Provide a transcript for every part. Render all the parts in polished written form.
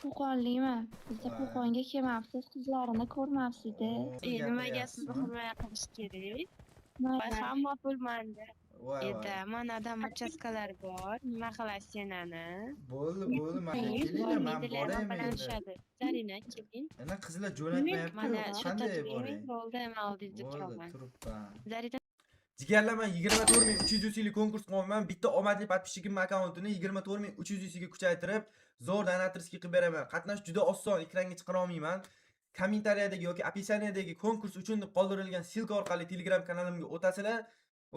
Qo'qonlikman. Bizda Voy. Qo'qonga kelmabsiz, qizlarini ko'rmabsiz-da. Oo, Nimaga sizni gapiryapsizmi? himoya qilish kerak? Mayli. Hamma pul manda. Voy voy. Eda, manada uchastkalar bor. Nima qilasiz senani? Bo'ldi, bo'ldi, mana kelinglar, men boraymi endi. Zarina, keling. Ana qizlar jo'natmayapti. Mana shu Qanday turing, boray? bo'ldi, men oldingizda Bo'ldi, turaman. turibman. Zarina. Jigarlar, men 24 300 yillik konkurs qilyapman. Bitta omadli подписчик imning akkauntini 24 300 ga kuchaytirib, zo'r донатор ский qilib beraman. Qatnash juda oson, ekranga chiqara olmayman. Kommentariyadagi yoki описание dagi konkurs uchun deb qoldirilgan ссылка orqali Telegram kanalimga o'tasizlar.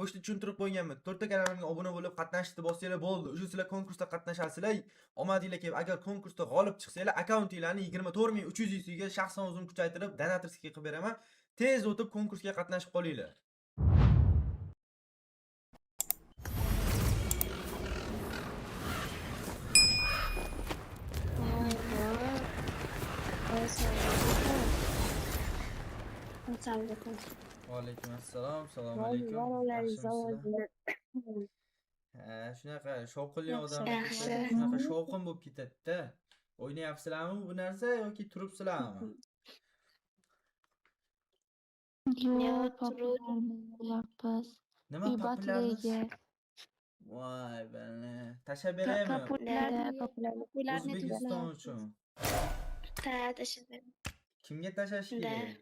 O'sha tushuntirib qo'yganman. To'rtta kanalimga obuna bo'lib qatnashishni bossanglar bo'ldi. O'sha sizlar konkursda qatnashasizlar. Omadinglar kelib, agar konkursda g'olib chiqsanglar, akkauntinglarni 24 300 ga shaxsan o'zim kuchaytirib донатор ский qilib beraman. Tez o'tib konkursga qatnashib qolinglar. Assalomu alaykum. Va alaykum assalom. Assalomu alaykum. Yaxshimisizlar? Ha, shunaqa shovqinli odam Yaxshi. shunaqa shovqin bo'lib ketadi-da. O'ynayapsizlarmi bu narsa yoki turibsizlarmi? Yo'q, populyapmiz. Nima Uy populyarmiz? batliga. Voy bala. Tashlab beraymi? Populyarni O'zbekiston uchun. Да, tashlab ber. Kimga tashlash Да. kerak?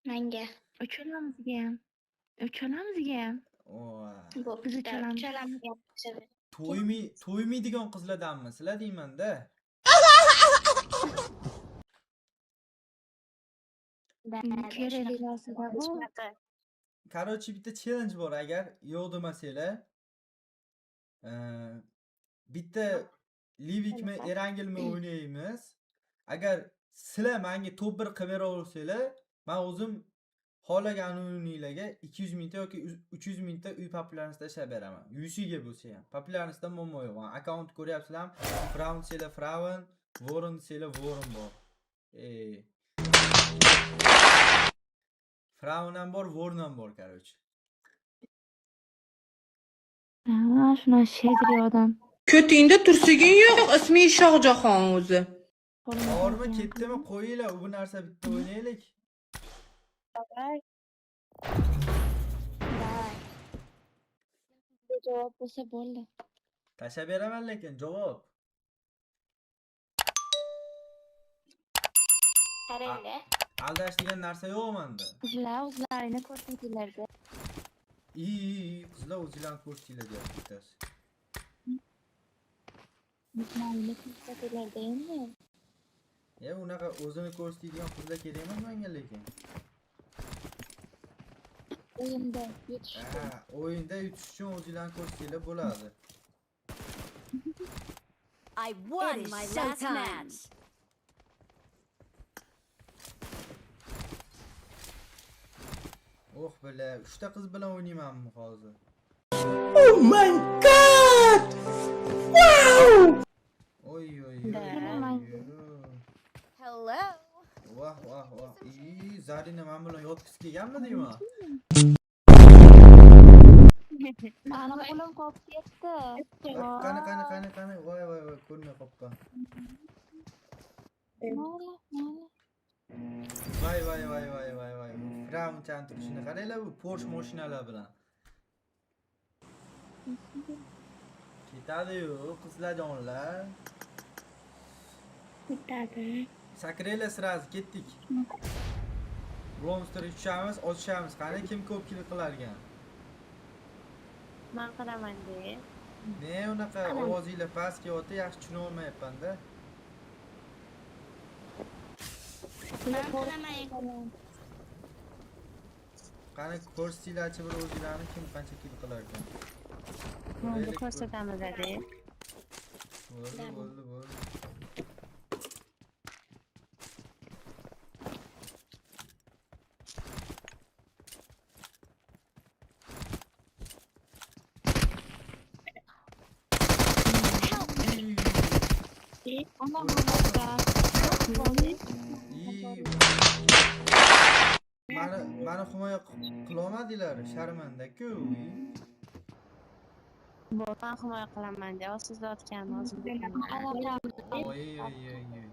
Manga. Uchalamizga ham. Uchalamizga ham. Voy. Bo'pti. Biz uchalamiz. Uchalamizga ham tashlab ber. To'ymi, to'ymaydigan qizlardanmi sizlar deyman-da. Да, да, Kerak shunaqa. narsa bu. Shunaqa. Короче, bitta challenge bor, agar yo'q demasanglar. Bitta Livikmi, Erangelmi o'ynaymiz. Agar sizlar menga top 1 qilib bera olsanglar, men o'zim xohlagan o'yininglarga 200 mingta yoki 300 mingta uy populyarность tashlab beraman. UC ga bo'lsa ham. Populyarность da muammo yo'q. Mana akkaunt ko'ryapsizlarmi? Frown desanglar Frown, Voron desanglar Voron bor. Ey. Frown ham bor, Voron ham bor, короче. Ha, shuna щедрый odam. Ko'tingda tursiging yo'q, isming Shohjahon o'zi. Bormi, ketdimi? Qo'yinglar, bu narsa bitta o'ynaylik. Давай. Давай. Javob bo'lsa bo'ldi. Tashlab beraman lekin javob. Qarangda. Aldash degan narsa yo'q menda. Qizlar o'zlarini ko'rsatinglar-da. I, qizlar o'zinglarni ko'rsatinglar deyapti bittasi. O'zlarini ko'rsatinglar-da endi. Ya unaqa o'zini ko'rsatadigan qizlar kerak emas menga lekin. O'yinda yutish uchun. Ha, o'yinda yutish uchun o'zinglarni ko'rsatinglar bo'ladi. I won It is my last showtime. match. Oh bile, 3 ta qiz bilan o'ynaymanmi hozir? Oh my God! Wow! Oy oy Да. oy. Hello. Vah vah vah. I, Zarina men bilan yotgisi kelganmi deyman? Mani qo'lim qolib ketdi. Qani, qani, qani, qani. Voy voy voy, ko'rmay qolibman. Mayli, mayli. Voy voy voy voy voy voy. Frownchani turishini qaranglar, bu Porsche mashinalar bilan. Ketadi-yu, qizlarjonlar. Ketadi. Sakranglar сразу, ketdik. Blomsterga tushamiz, otishamiz. Qani kim ko'p kill qilar ekan? Man qilaman de. Ne unaqa ovozinglar past kelyapti, yaxshi tushuna olmayapman-da. Man qilaman. Qani ko'rsatinglarchi bir o'zinglarni, kim qancha kill qilar ekan. Bo'ldi, Ko'raylik, ko'rsatamiz de. Bo'ldi, bo'ldi, bo'ldi. Ana hamma. İyi. Mani himoya qilolmadinglar, sharmanda-ku. Man himoya qilaman deya sizlayotganini o'zim bilmayman. Oy oy oy oy.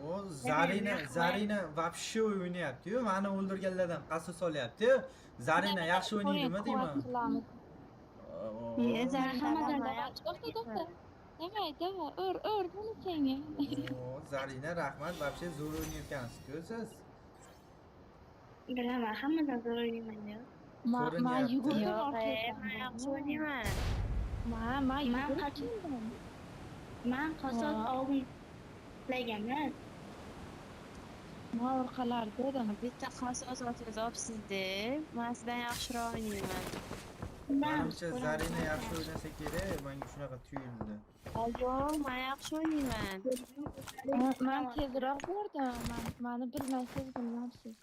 O, Zarina, Zarina вообще o'ynayapti-yu. Mani o'ldirganlardan qasos olyapti-yu. Zarina yaxshi o'ynaydimi deyman. Qilamiz. O, E, Zarina Hammadan man давай. yaxshi To'xta, to'xta. o'ynayman. Давай, давай. Ur, ur, buni senga. O, Zarina, rahmat, вообще zo'r o'ynayotgansiz-ku siz. Bilaman, hammadan zo'r o'ynayman ya. Ma, ma Ko'rinyapti. yugurdim Yo'q, e, orqadan. man yaxshi o'ynayman. Ma, ma Man yugurib qachon- keldim. Man qasos Va. oldin Ma orqalarda edim. Bitta qasos otib deb, man sizdan yaxshiroq o'ynayman. Menimcha Zarina yaxshi o'ynasa kerak, menga shunaqa tuyuldi. Yo'q, man yaxshi o'ynayman. Man tezroq bordim. Man mani bilmaysiz, bilmabsiz.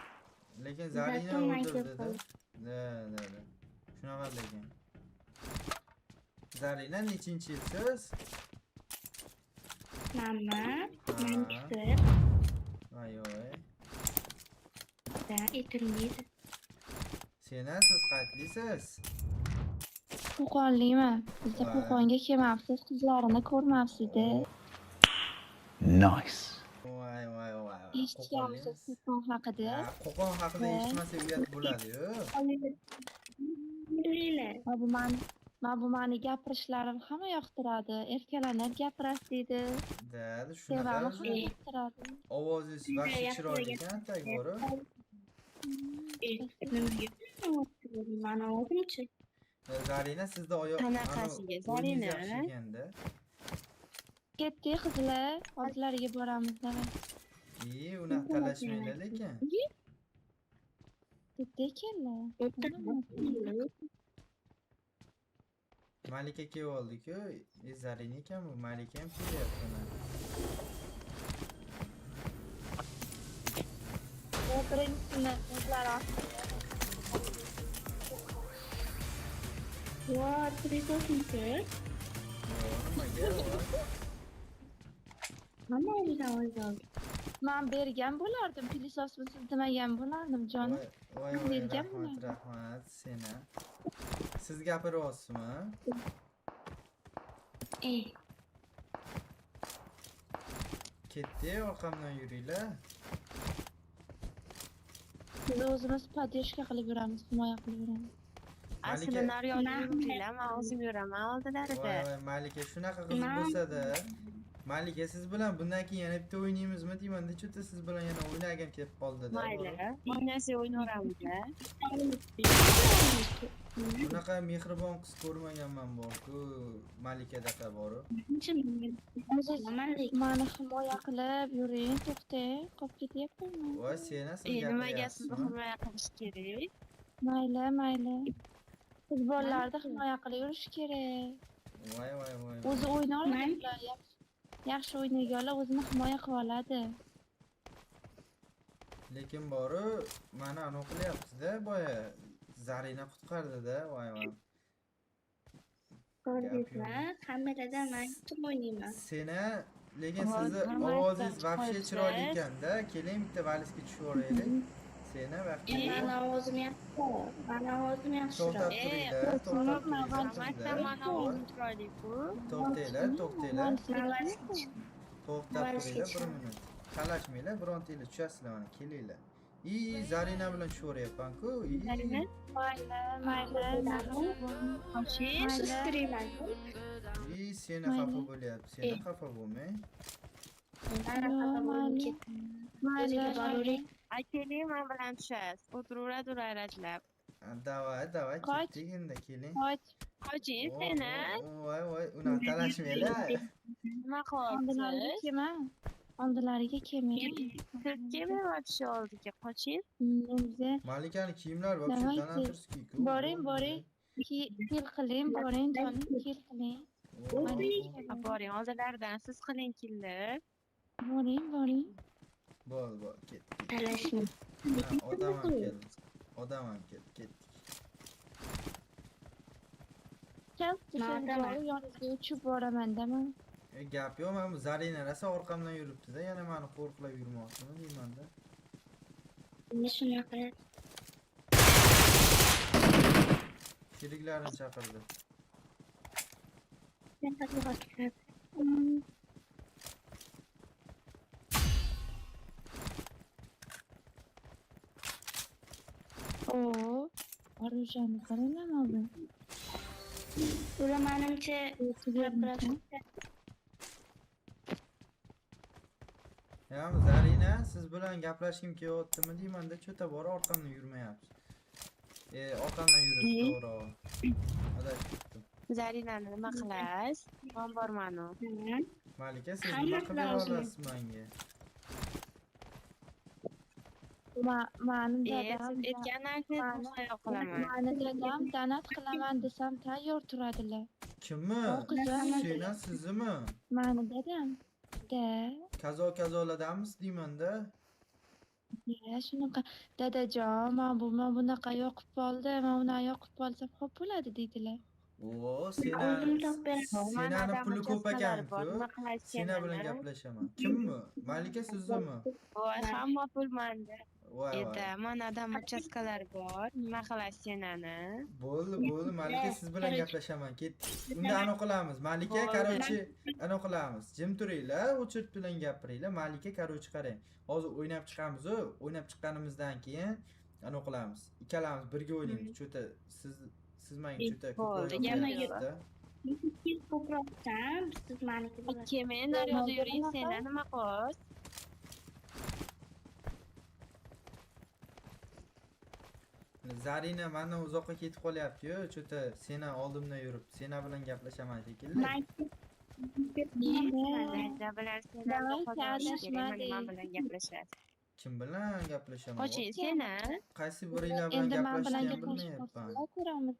Lekin Zarina Zato man kelib o'ldirdi-da. qoldim. Да, да, да. Shunaqa lekin. Zarina, nechinchi yilsiz? Manmi? Ha. Mankisi. Voy voy. Da, aytilmaydi. Sena, siz qaytlisiz? Qo'qonlikman. Bizda Voy. Qo'qonga kelmabsiz, qizlarini ko'rmabsiz-da. Nice. Voy voy voy. Voy. Eshitganmisiz Qo'qonlimiz? Qo'qon haqida? Ha, Qo'qon haqida Va. eshitmasa uyat bo'ladi-yu. Bilinglar. Ma bu mani gapirishlarim hamma yoqtiradi. Erkalanib gapirasiz deydi. Да, shunaqa Sevami o'zi. hamma yoqtiradi. Ovozingiz вообще chiroyli ekan, так boru. Nimaga mani ovozimchi? Zarina, sizda oyoq Qanaqasiga, anavi o'yingiz Zarina? yaxshi ekanda. Ketdik, qizlar, oldilariga boramiz, давай. I, unaqa talashmanglar lekin. Ketdik ekanlar. Malika kelib oldi-ku. E, Zarina ekan bu. Malika ham kelyapti mana. Bu birinchisini o'zlari ostida. Voy, prisosmisiz? Yo'q, nimaga? Voy. Hamma o'zidan o'zi oldi. Man bergan bo'lardim, пылесос misiz demagan bo'lardim, jonim. Voy voy voy, Bergan rahmat, bo'lardim. rahmat, Sena. Siz gapiryapsizmi? E, Ketdi, orqamdan yuringlar. Biz o'zimiz поддержка qilib yuramiz, himoya qilib yuramiz. Aslida Malika- naryoqda Man- yuribdilar, man o'zim yuraman oldilarida. Voy voy, Malika shunaqa qiziq bo'lsa-da. Malika, siz bilan bundan keyin yana bitta o'ynaymizmi deyman-da, что-то siz bilan yana o'ynagim kelib qoldi-da. Mayli, o'ynasak o'ynaveramiz. Bunaqa mehribon qiz ko'rmaganman borku, Malikadaqa boru. O'ziz mani himoya qilib yuring, to'xtang, qolib ketyapmanmi? Voy, Sena, siz E, nimaga sizni gapiryapsizmi? himoya qilish kerak? Mayli, mayli. Qiz bolalarni himoya qilib yurish kerak. Voy voy voy. O'zi o'ynay oladi Man- ular, yaxshi o'ynaganlar o'zini himoya qila oladi. Lekin boru mani anavi qilyapsiz-da, boya Zarina qutqardi-da, voy voy. Ko'rdingizmi? Hammalardan man kim o'ynayman. Sena, lekin Voy, sizni nima ovozingiz aytgan вообще chiqyapsiz? chiroyli ekanda. Keling, bitta valsga tushib yuboraylik. Sena, vaqti Mani ovozim yaxshi. Mani ovozim yaxshiroq. To'xtab E, turinglar, to'xtab turinglar Albatta, qizlar. mani ovozim chiroyli-ku. To'xtanglar, to'xtanglar. Man valsga To'xtab Valsga turinglar bir tushaman. minut. Talashmanglar, birontinglar tushasizlar mana, kelinglar. I, Zarina bilan tushaveryapman-ku. I. Zarina? Mayli, mayli. Qoching. Sustirayman. I, seni Mayli. xafa bo'lyapti. Seni xafa bo'lmang. Man xafa bo'lib ketdim. Mayli, O'ziga boravering. A, keling, man bilan tushasiz. O'tiraveradi urayrajlab. Давай, давай, Qoch. ketdik endi, keling. Qoch. Qoching, O, seni. o, voy voy, unaqa talashmanglar. Nima Oldilariga qilyapsiz? kelma. Oldilariga kelmang. Siz kelmayapsiz oldiga, qoching. Endi Malikani kiyimlari вообще Давайте. донаторский ku. Boring, boring. Kill qiling, boring jonim, kill qiling. A, boring, oldilaridan siz qiling killni. Boring, boring. Bo'ldi, bo'ldi, ketdik. Talashma. Ha, odam ham keldi. Odam ham keldi, ketdik. Chast Ma'dama. yoningizga uchib boraman-da man. E, gap yo'q, mana bu Zarina rosa orqamdan yuribdi-da, yana meni qo'riqlab yurmoqchimi deyman-da. Nima shunaqa? Sheriklarini chaqirdi. O, оружие ni qaranglar bu. Ular manimcha Ya Zarina, siz bilan gaplashgim kelyaptimi deymanda, cho'ta bor orqamdan yurmayapsiz. Orqamdan yuribsiz, to'g'ri. Adashib ketdim. Zarinani nima qilasiz? Men bormanu. Malika, siz nima qilib bera olasiz menga? Mani E, dadam, siz aytgan narsani muhayyo qilaman. mani dadam donat qilaman desam tayyor turadilar. Kimni? O qizim, Sena siznimi? mani dadam. Da, Kazo kazolardamiz deymanda. da shunaqa dadajon, man bu man bunaqa yoqib qoldi, man unaqa yoqib qolsam xo'p bo'ladi deydilar. O, Sena O'zim topib beraman. Senani puli ko'p ekan-ku. Nima qilasiz? Sena bilan gaplashaman. Kimmi? Malika siznimi? Voy, hamma pul manda. Voy voy. Eda, mana adam uchastkalar bor. Nima qilasiz senani? Bo'ldi, bo'ldi. Malika siz bilan gaplashaman. Ketdik. Unda anaqa qilamiz. Malika, Bo'ldi. короче, anaqa qilamiz. Jim turinglar, o'chirt bilan gapiringlar. Malika, короче, qarang. Hozir o'ynab chiqamiz-u, o'ynab chiqqanimizdan keyin anaqa qilamiz. Ikkalamiz birga o'ynaymiz. Cho'ta siz menga cho'ta ko'proq Bo'ldi, gap yo'q. yoqyapsiz-da. Ko'proqdan siz maniki bo'lasiz. Ikki men naryoqda yuring, sena nima qilasiz? Zarina mendan uzoqqa ketib qolyapti-yu, cho'ta Sena oldimdan yurib, Sena bilan gaplashaman shekilli. Zarina bilan sena Давайте kerak, adashmadik. man bilan gaplashasiz. Kim bilan gaplashaman? Qoching sena. Qaysi biringlar bilan Endi man bilan gaplashishni ham gaplashib bilmayapman. qolsalar ko'ramiz.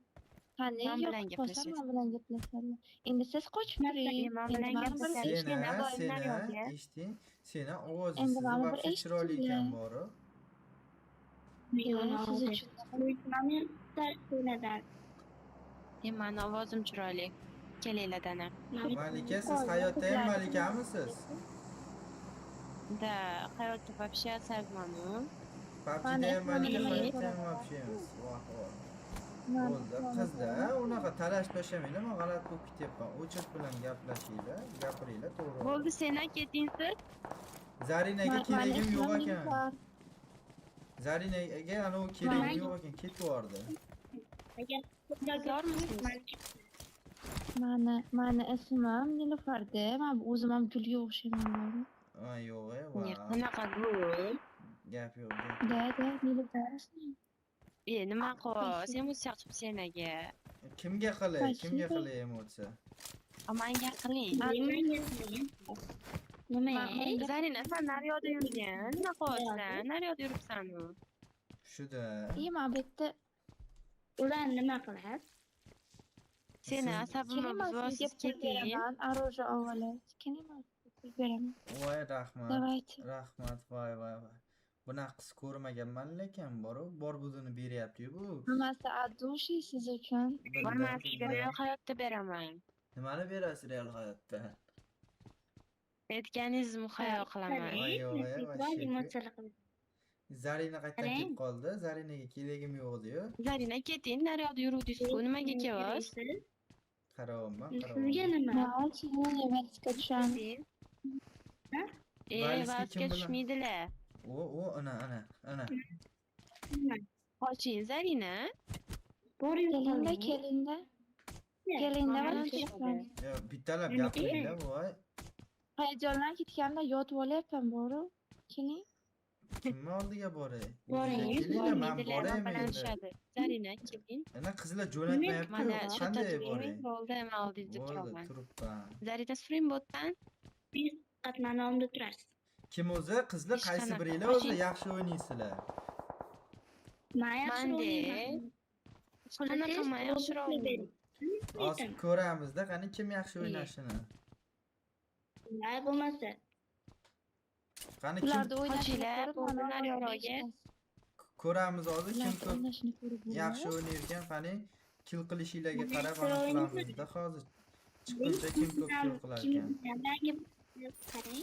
Qani Man bilan yoqib qolsa gaplashasiz. man bilan gaplashadilar. Endi siz qochib turing. Man Endi bilan mani bir gaplashasiz. Sena, Sena, Sena, naryoqga. eshiting. Sena ovozi Endi sizni mana bir вообще chiroyli ekan eshitsinlar. boru. Da, siz uchun Mani Senadan. Mani ovozim chiroyli. Kelinglar dana. Malika, siz hayotda ham malikamisiz? Da, hayotda вообще asabmanu. PUBG'da ham malika, Mani hayotda ham вообще emas. Voh, voh. Bo'ldi, qizda unaqa talash tashlamanglar, men g'alati bo'lib ketyapman. O'chirt bilan gaplashinglar, gapiringlar to'g'ri. Bo'ldi, sena keting siz. Zarinaga keragim yo'q ekan. ekan. Zarinaga anavi keragim yo'q ekan, ketib yubordi. Agar Zormisiz? Mani ismim Nilufarda. Men o'zim ham gulga o'xshayman. Ha, yo'q, e, Ne, va. qanaqa gul? Gap yo'q, gap. Da, da, Nilufar ismim. E, nima qilasiz? Emotsiya qilib senaga. Kimga qilay? Kimga Спасибо. qilay emotsiya? A, manga qiling. Nima? Zarina, sen naryoqda yurgan. Nima qilyapsan? Naryoqda yuribsan-u. Shuda. İyi man bu yerda Ular nima qiladi? Seni Siz- asabimni Keling, man sizga buzasiz, pul keting. beraman. Оружие olib. Keling, man sizga pul beraman. Voy rahmat. Давайте. Rahmat, voy voy voy. Bunaqa qiz ko'rmaganman lekin boru, bor budini beryapti-yu bu. Hammasi от души siz uchun. Voy, man Bildim, sizga bildim. real hayotda beraman. Nimani berasiz real hayotda? Aytganingizni muhayyo qilaman. Voy yo'q, e, вообще. Emotsiyalar qiladi. Zarina qayerdan Qarang. kelib qoldi? Zarinaga keragim yo'q edi-yu. Zarina, keting, naryoqda yuruvdingiz-ku. Nimaga kelyapsiz? Qarovman, Sizga qarovman. nima? Mayli, valsga tushamiz. Keting. E, Valsga valsga kim bilan? tushmaydilar. O, o, ana, ana, ana. Qoching, Zarina. Kelinda, kelinda. Kelinda Mana valsga tushadi. tushamiz. Yo, bittalab gapiringlar, voy. Hayajonlanib ketganimda yotib olyapman, boru. Keling. Kimni oldiga boray? Boring, O'zinglar kelinglar, man Bormaydilar, man boraymi bilan endi? tushadi. Zarina, keling. Ana qizlar jo'natmayapti-yu. Mana shu yerda Qanday turing, boray? bo'ldi, men oldingizda Bo'ldi, turaman. turibman. Zarina, suring bu yerdan. Faqat mani oldimda turasiz. Kim o'zi? Qizlar Hech qaysi qanaqa. biringlar o'zi Qoching. yaxshi o'ynaysizlar? Man yaxshi Mande. o'ynayman. Qanaqa man yaxshiroq o'ynayman? Hozir ko'ramizda, qani kim yaxshi Iye. o'ynashini. Voy bo'lmasa. Qani kim Ularni o'ynashini Qochinglar, ko'rib, bo'ldi, mani naryoqroqga. eshitasiz. ko'ramiz hozir kim Ularni ko'p o'ynashini ko'rib yaxshi bo'ladi. o'ynayotgan, qani kill qilishinglarga qarab Yaxshi aniq o'ynayman. qilamizda hozir. Chiqquncha kim ko'p kill qilar ekan. Qarang.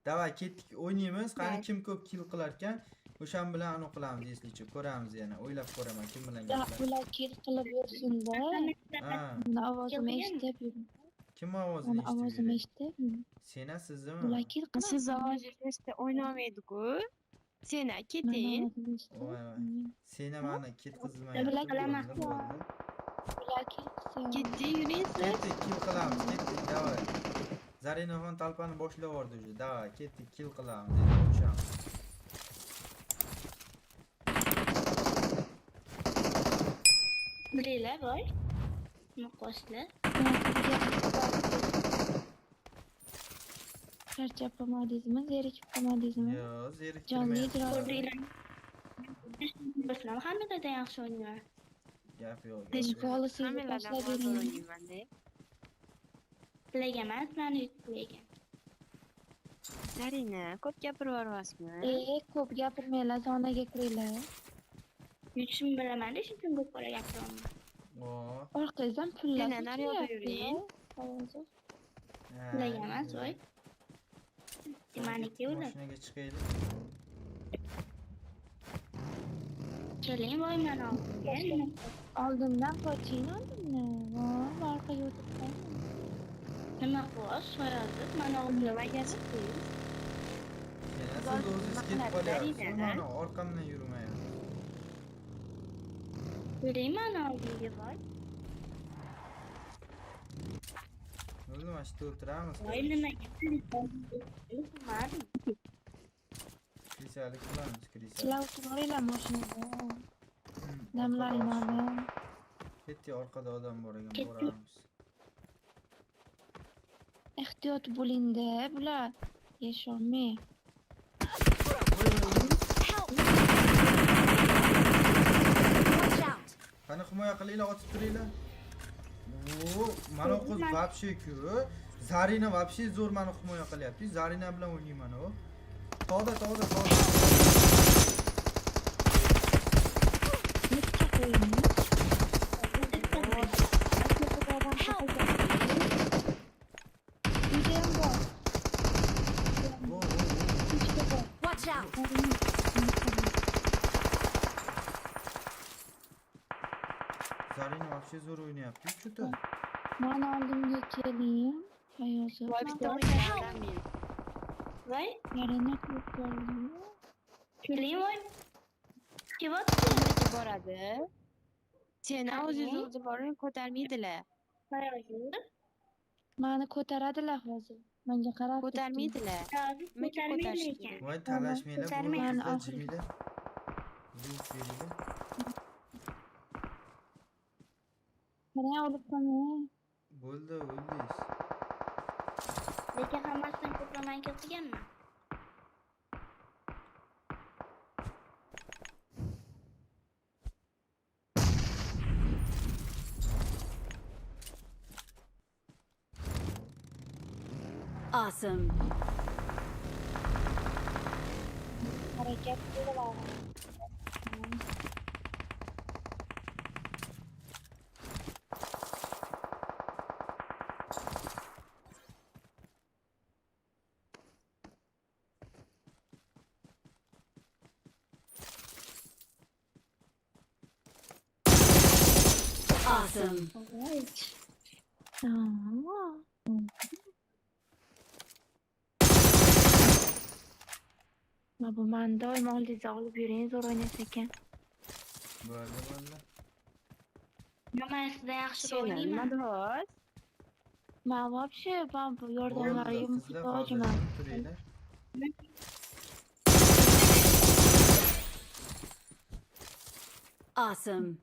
Davay ketdik, o'ynaymiz. Qani Davay. kim ko'p kill qilar ekan? O'shan bilan anu qilamiz, eslichi, ko'ramiz yana, o'ylab ko'raman kim bilan gaplashib. Bular kill qilib yursin-da. Ha, Mani ovozimni Kill eshitib yuring. kim ovozini Mani eshitib ovozimni yuring? eshitib yuring. Sena sizdimi? Bular kill qilib. Siz ovozingiz o'ynamaydi-ku. Sena Mani keting. ovozimni eshitib. Voy voy. yuring. Sena mani ketqizmayapti. Bular qilaman. Bo'ldi, bo'ldi. Bular kill qilsin. Ketding yuring siz. Ketdik, kill qilamiz, ketdik, давай. Zarinaxon talpani boshlab yubordi уже. Давай, ketdik, kill qilamiz, dedi, tushamiz. Bilinglar voy. Nima qilyapsizlar? Charchab qolmadingizmi? Zerikib qolmadingizmi? Yo, Jonli zeriktirmayapti. ijro. Ko'rdinglar. Bilasizlarmi, hammalardan yaxshi o'ynayman. Gap yo'q, gap Hech yo'q. golisizni Hammalardan tashlab hozir bering. o'ynayman-da. Sizlarga emas, mani yutiblarga. Zarina, ko'p gapirib yuboryapsizmi? Ko'p gapirmanglar, zonaga kiringlar. Yutishimni bilaman-da, shuning uchun ko'p bora gapiryapman. O, Orqangizdan pullar Sena naryoqda yuring. Ovozi. ha, Sizlarga emas, voy. Maniki ular. Mashinaga chiqaylik. Keling voy mani oldimga. Oldindan qoching oldindan. Voy, orqaga o'tib qoldim. Nima qilyapsiz? Voy hozir mani oldimga. Nimaga chiqdingiz? Sena siz o'zingiz Nima ketib qiladi, qolyapsiz, Zarina? mani orqamdan yurmayapsiz. Keling mani oldimga voy. Bo'ldi, mana shu yerda o'tiramiz. Voy nimaga? Bilmadim. Krisalik qilamiz, krisalik. Sizlar o'tib olinglar mashinada. Orqada Damlaringlarni. Ketdik, orqada odam bor ekan, Ketdik. boramiz. Ehtiyot bo'ling-da, bular. Yasholmay. Help! Watch out! Qani himoya qilinglar, otib turinglar. O, mana qiz вообще ku. Zarina вообще zo'r mani himoya qilyapti. Zarina bilan o'ynayman u. Tog'da, tog'da, tog'da. Necha qo'ying? Tepada odam topilgan. Uyda ham bor. Vo, vo, vo. Uchta bor. Watch out! Zarina вообще zo'r o'ynayapti, что-то. Mani oldimga keling. Ayozim. Voy bitta o'ynayapman men. Voy, Zarina ko'p bo'ldi. keling voy. Kelyapti. Nimaga boradi? Sena o'zingiz o'zi boring, ko'tarmaydilar. Voy hozir. Mani ko'taradilar hozir. Menga qarab turibdi. Ko'tarmaydilar. Hozir Nimaga ko'tarmaydi ko'tarish ekan. kerak? Voy talashmanglar, bo'ldi Ko'tarmaydi. qizlar, Oxiri. jiminglar. Zvuk beringlar. Qarang, olib qolmang. Bo'ldi, o'ldingiz. Lekin hammasidan ko'proq man qilganman. Awesome. Harakat qilinglar. Awesome. Aa. Ma bu mani doim oldingizda olib yuring, zo'r oynas ekan. Bo'ldi, bo'ldi. Man sizdan yaxshiroq Sena nima o'ynayman. deyapsiz? Man вообще man bu Bo'ldi, yordamlarga qizlar, hozir muhtojman. jim turinglar. Awesome.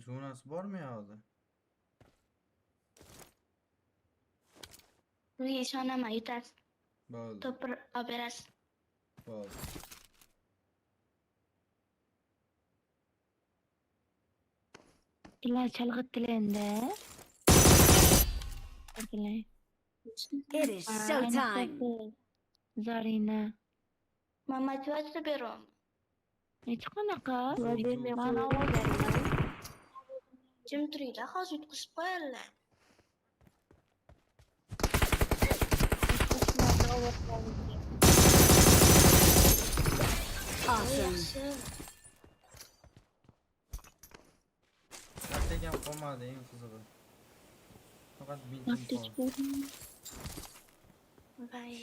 Zonasi bormi yoqda? Sizga ishonaman, yutasiz. Bo'ldi, To'p olib berasiz. bo'ldi. Ular chalg'itdilar endi. Ko'rdilar. It is showtime. Zarina. Man motivatsiya beryapman. Necha qanaqa? Va bermay Mani qo'yadi ovozim. Jim turinglar, hozir yutqizib qo'yadilar. Qo'shnilarni ovozlarini. Awesome. Yaxshi. Apteka ham qolmadi, eng qizig'i. Faqat bintim Apteka qoldi. Voy.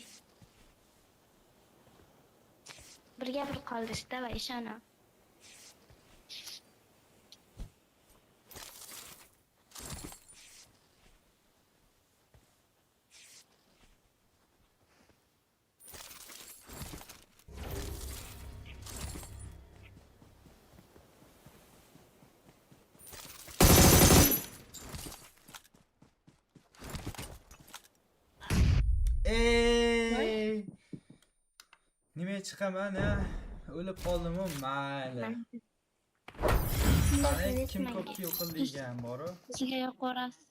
Birga bir qoldi, давай, ishonaman. Ey! Nimaga chiqaman, a? O'lib qoldim-u, mayli. Qani kim ko'p kill qildi degan boru. Sizga yoqaverasiz.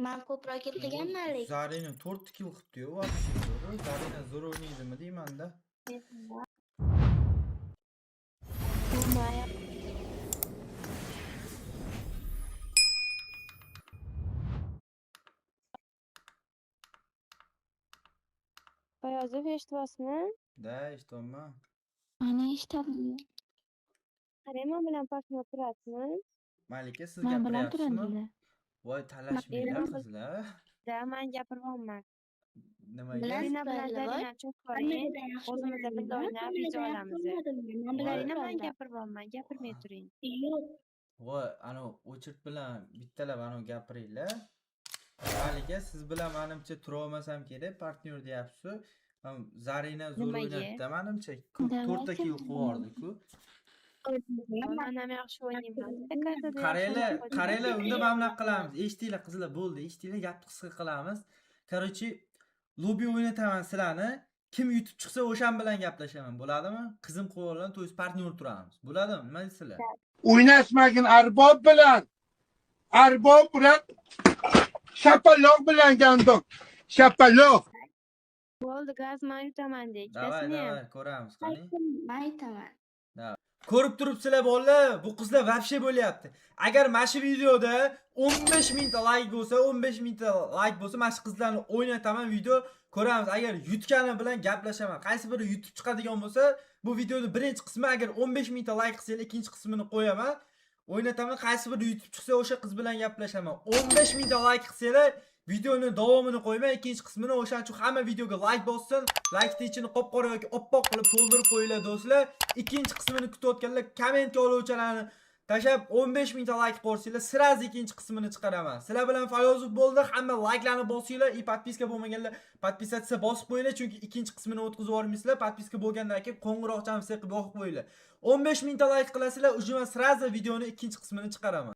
Man ko'proq kill qilganman lekin. Zarina 4 kill qilibdi-yu, вообще zo'ru. Zarina zo'r o'ynaydimi deyman-da. Fayozov, eshityapsizmi? Da, eshityapman. Mani eshitadi. Qarang, men bilan partnyor turasizmi? Malika, siz Man bilan gapiryapsizmi? turadilar. Voy, talashmanglar, qizlar. Da, men gapiryapman. Nimaga? Bilan Zarina bilan turadilar, voy. Zarina cho'k ko'ring. Hammadan yaxshi O'zimiz birga o'ynadim. o'ynab video Hammadan yaxshi olamiz. o'ynadim men. Man bilan Zarina, men turadilar. gapiryapman, gapirmay turing. Yo'q. Voy, anavi o'chirt bilan bittalab anavi gapiringlar. Malika, siz bilan manimcha tura olmasam kerak, partnyor deyapsiz. Ham Zarina zo'r Nimaga? o'ynadi-da manimcha. Ko'p Давайте. 4 ta kill qilib yubordi-ku. Man ham yaxshi o'ynayman. Kartada yaxshi Qaranglar, o'ynab qaranglar, qo'ydim. unda mana bunaqa qilamiz. Eshitinglar, qizlar, bo'ldi, eshitinglar, gapni qisqa qilamiz. Короче, lobby o'ynataman sizlarni. Kim yutib chiqsa, o'shan bilan gaplashaman, bo'ladimi? Qizim qilib olaman, то есть partnyor turamiz. Bo'ladimi? Nima deysizlar? O'ynashmagin arbob bilan. Arbob bilan shapaloq bilan gandon. Shapaloq. Bo'ldi, gaz men yutaman de. Давай, Ikkitasini ham. давай, ko'ramiz, qani. Man aytaman. Ko'rib turibsizlar bolalar, bu qizlar вообще bo'lyapti. Agar mana shu videoda 15 mingta like bo'lsa, 15 mingta like bo'lsa, mana shu qizlarni o'ynataman video ko'ramiz. Agar yutgani bilan gaplashaman. Qaysi biri yutib chiqadigan bo'lsa, bu videoni birinchi qismi agar 15 mingta like qilsanglar, ikkinchi qismini qo'yaman. O'ynataman, qaysi biri yutib chiqsa, o'sha qiz bilan gaplashaman. 15 mingta like qilsanglar, videoni davomini qo'ymay, ikkinchi qismini o'shaning uchun hamma videoga like bossin. Likening ichini qop-qora yoki oppoq qilib to'ldirib qo'yinglar do'stlar. Ikkinchi qismini kutayotganlar kommentga oluvchilarni tashlab 15 mingta like qo'rsanglar, сразу ikkinchi qismini chiqaraman. Sizlar bilan Fayozov bo'ldi. Hamma likelarni bosinglar, и подписка bo'lmaganlar подписаться bosib qo'yinglar, chunki ikkinchi qismini o'tkazib yubormaysizlar. Подписка bo'lgandan keyin qo'ng'iroqchani qilib yoqib qo'yinglar. 15 mingta like qilasizlar, уже man сразу videoni ikkinchi qismini chiqaraman.